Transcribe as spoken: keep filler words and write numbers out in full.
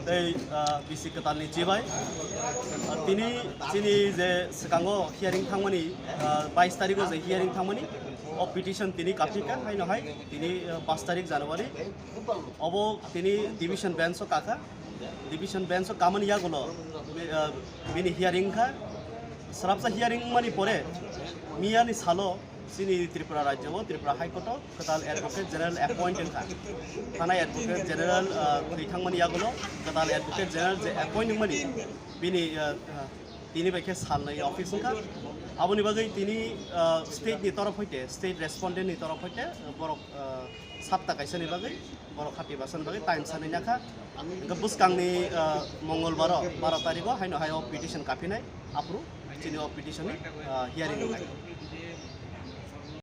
Tei, ah, bisi kwtalni chibai, ah, tini chini je swkango hearing thangmani, ah, bais tarikh o je hearing thangmani, o petition tini kaphika, haino hai tini, ah, paanch tarikh January, obo tini division bench o kakha, division bench o kamani yagulo, ah, bini hearing kha, srapsa hearing mani pore, miyani salo, chini Tripura rajyo o Tripura High Court o kwtal Advocate General appoint wngkha. Thana Advocate General, ah, thwi thangmani yagulo kwtal Advocate General je appoint wngmani bini, ah, ah, tini bai khe salnwi office wngkha. Aboni bagwi tini, ah, state ni torof hoite, state respondent ni torof hoite, ah, borok, ah, sapta kaisa ni bagwi, borok hati basa ni bagwi time sanwi nakha. Hwnkhe bwskangni, ah, Mongolbar o baro tarikh o haino hai o petition kaphinai, aphuru chini o petition ni, ah, hearing wngnai.